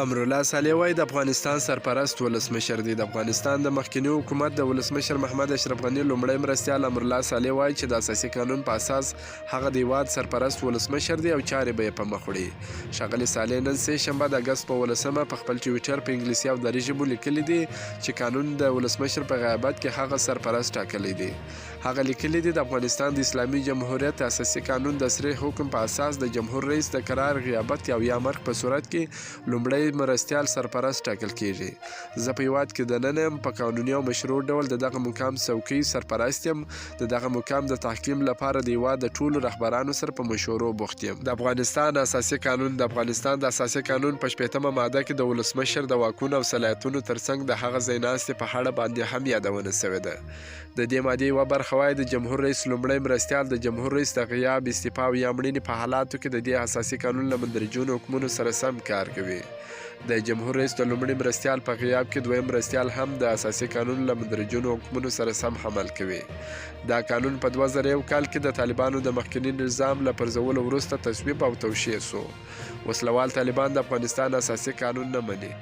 امرالله صالح وايي، د افغانستان سرپرست ولسمشر دی. د افغانستان د مخکني حکومت د ولسمشر محمد اشرف غني لومړی مرستیال امرالله صالح وايي چې د اساسي قانون په اساس هغه د هیواد سرپرست ولسمشر دی او چارې به یې په مخ وړي. ښاغلي صالح نن سې شنبه د اګست په اولسمه په خپل ټویټر په انګلیسي او دري ژبو لیکلي دي چې قانون د ولسمشر په غیابت کې هغه سرپرست ټاکلی دی. هغه لیکلي دي، د افغانستان د اسلامي جمهوریت اساسي قانون د صریح حکم په اساس د جمهور رئیس د قرار، غیابت او یا مرګ په صورت کې لومړی مرستیال سرپرست ټاکل کېږي. زه په هېواد کې دننه یم، په قانوني او مشروع ډول د دغه مقام څوکۍ سرپرست یم، د دغه مقام د تحکیم لپاره د هېواد د ټولو رهبرانو سره په مشورو بوخت یم. د افغانستان اساسي قانون د افغانستان د اساسي قانون په شپېتمه ماده کې د ولسمشر د واکونو او صلاحیتونو ترڅنګ د هغه ځایناستي په اړه باندې هم یادونه شوې ده. د دې مادې یوه برخه وايي، د جمهور رئیس لومړی مرستیال د جمهور رئیس د غیاب، استعفا او یا مړینې په حالاتو کې د دې اساسي قانون له مندرجونو حکمونو سره سم کار کوي. د جمهور رئیس د لومړي مرستیال په غیاب کې دویم مرستیال هم د اساسي قانون له مندرجونو حکمونو سره سم عمل کوي. دا قانون په 2001 کال کې د طالبانو د مخکني نظام له پرځولو وروسته تصویب او توشیح شو. وسله وال طالبان د افغانستان اساسي قانون نه مني.